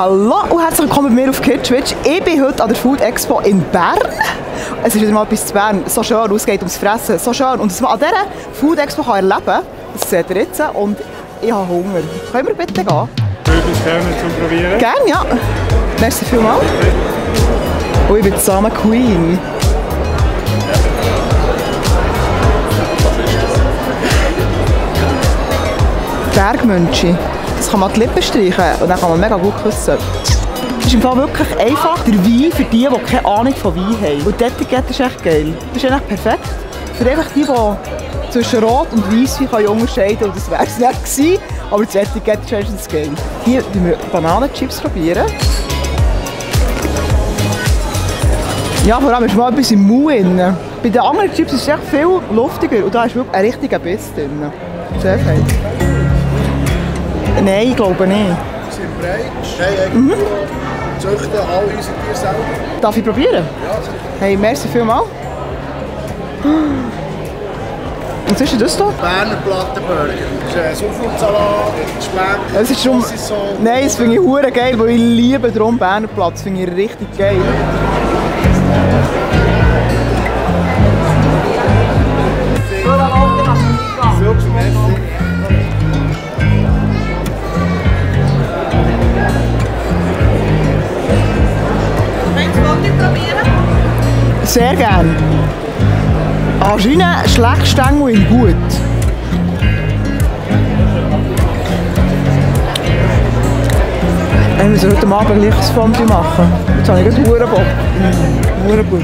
Hallo und herzlich willkommen bei mir auf Kitschwitsch. Ich bin heute an der Food Expo in Bern. Es ist wieder mal etwas zu Bern. So schön, es geht ums Fressen. So schön. Und dass man an dieser Food Expo erleben kann, das seht ihr jetzt. Und ich habe Hunger. Können wir bitte gehen? Möglichst gerne zum Probieren. Gerne, ja. Merci vielmals. Und ich bin zusammen Queen. Bergmünchi. Das kann man die Lippen streichen und dann kann man mega gut küssen. Das ist im Fall wirklich einfach der Wein für die keine Ahnung von Wein haben. Und die Etikette ist echt geil. Das ist eigentlich perfekt. Für einfach die zwischen Rot und Weisswein unterscheiden können. Und das wäre es nicht gewesen. Aber das Etikette ist meistens geil. Hier probieren wir Bananenchips. Ja, vor allem ist mal etwas im Mund drin. Bei den anderen Chips ist es echt viel luftiger. Und da ist wirklich ein richtiger Biss drin. Sehr fein. Nein, ich glaube nicht. Sie sind breit, nein, züchten alle unsere Tiere selber. Darf ich probieren? Ja, sicher. Hey, merci vielmals. Was ist denn das hier? Berner Plattenburger. Das ist Sauerkrautsalat, Speck, Es ist schon... Saucisson. Nein, das finde ich hure geil, weil ich liebe darum Berner Platz. Das finde ich richtig geil. Super, merci. Sehr gerne. Anscheinend schlecht Stängel in gut. Wir müssen heute Abend gleich ein Fondue machen. Jetzt habe ich gerade verdammt Bock. Hure gut.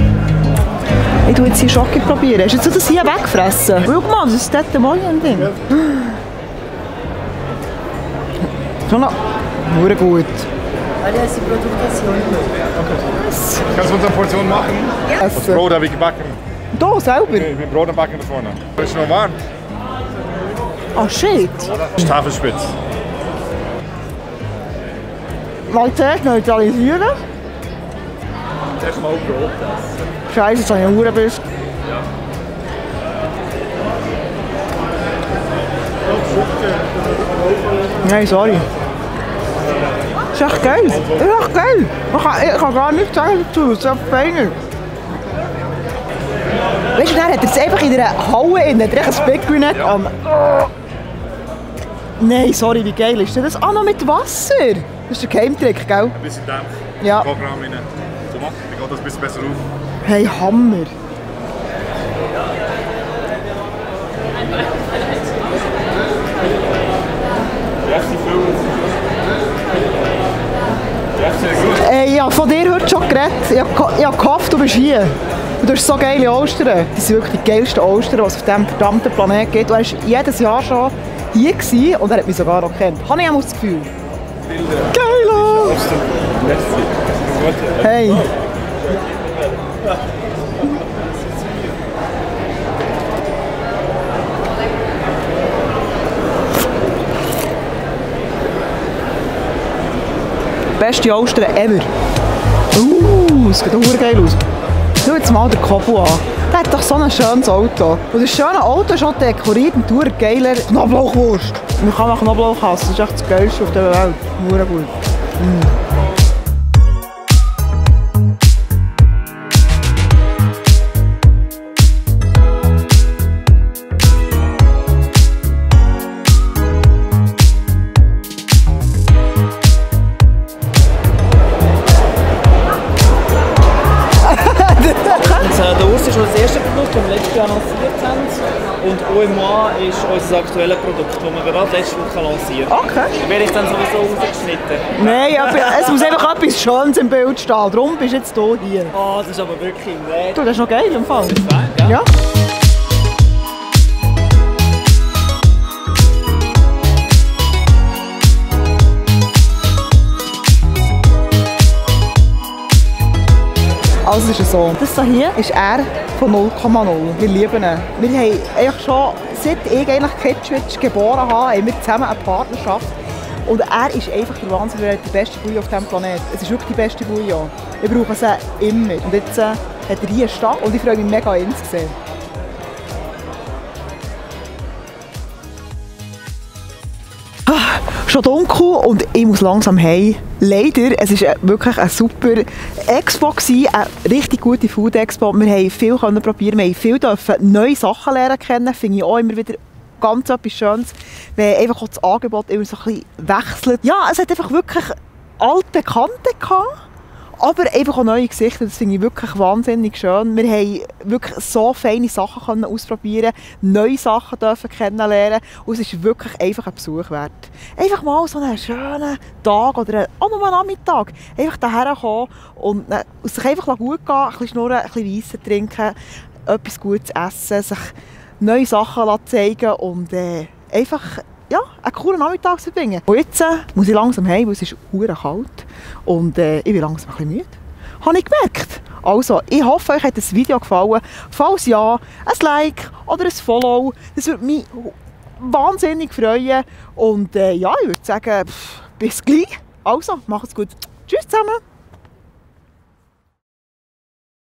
Ich probiere jetzt hier Schoki. Hast du jetzt das hier weggefressen? Schau mal, das ist das Moyen-Ding. Schon noch hure gut. Alles die Produktion. Kannst du uns eine Portion machen? Das Essen. Brot habe ich gebacken. Da, selber? Mit Brot und Backen da vorne. Das ist noch warm. Ah, shit. Das ist Tafelspitz. Mal zuerst neutralisieren. Zuerst mal Brot essen. Scheiße, jetzt habe ich einen Hurenbiss. Nein, sorry. Das ist echt geil. Das ist echt geil. Ich kann gar nichts sagen dazu. Das ist echt feiner. Weißt du, dann hat er es einfach in einer Halle in, hat er ein Big Brunette an. Nein, sorry, wie geil ist das? Ah, noch mit Wasser. Das ist der Geheimtrick, gell? Ein bisschen Dampf. Ja. Kochraum rein. So machen. Dann geht das ein bisschen besser auf. Hey, Hammer. Ich habe von dir heute schon geredet. Ich habe gehofft, du bist hier. Und du hast so geile Austern. Das sind wirklich die geilsten Austern, die es auf diesem verdammten Planeten gibt. Du warst jedes Jahr schon hier gewesen und er hat mich sogar noch gekannt. Habe ich auch das Gefühl. Geil! Hey! Beste Austern ever. Es sieht auch geil aus. Schau jetzt mal den Kobu an. Der hat doch so ein schönes Auto. Und das schöne Auto ist auch dekoriert und eine geiler Knoblauchwurst. Man kann auch Knoblauch hassen, das ist echt das Geilste auf der Welt. Nur gut. Der Urs ist unser erstes Produkt, das wir letztes Jahr lanciert haben. Und OMA ist unser aktuelles Produkt, das wir gerade letzte Woche lanciert haben. Okay. Werde ich dann sowieso rausgeschnitten. Nein, aber es muss einfach etwas Schönes im Bild stehen. Darum bist du jetzt hier. Ah, das ist aber wirklich nett. Du, das ist noch geil im Fall. Das ist fein, gell? Ja. Also ist es so. Das hier ist er von 0,0. Wir lieben ihn. Wir haben eigentlich schon, seit ich eigentlich Kitschwitsch geboren habe, haben wir zusammen eine Partnerschaft. Und er ist einfach der Wahnsinn, der beste Bouillon auf diesem Planeten. Es ist wirklich die beste Bouillon. Wir brauchen sie immer. Und jetzt hat er hier stehen und ich freue mich mega, ihn zu sehen. Schon dunkel und ich muss langsam heim. Leider, es war wirklich eine super Expo, eine richtig gute Food Expo. Wir haben viel probieren, wir haben viel neue Sachen lernen kennen, finde ich auch immer wieder ganz etwas Schönes, wenn einfach auch das Angebot immer so ein bisschen wechselt. Ja, es hat einfach wirklich altbekannte gehabt, aber einfach auch neue Gesichter, das finde ich wirklich wahnsinnig schön. Wir haben wirklich so feine Sachen können ausprobieren, neue Sachen dürfen kennenlernen und es ist wirklich einfach ein Besuch wert. Einfach mal so einen schönen Tag oder auch nur einen Nachmittag einfach daher kommen und sich einfach gut gehen, ein bisschen schnurren, ein bisschen Weisse trinken, etwas Gutes essen, sich neue Sachen zeigen und einfach ja, einen coolen Nachmittag verbringen. Und jetzt muss ich langsam heim, weil es ist verdammt kalt und ich bin langsam ein bisschen müde. Habe ich gemerkt. Also, ich hoffe, euch hat das Video gefallen. Falls ja, ein Like oder ein Follow, das würde mich wahnsinnig freuen. Und ja, ich würde sagen, bis gleich. Also, macht's gut. Tschüss zusammen.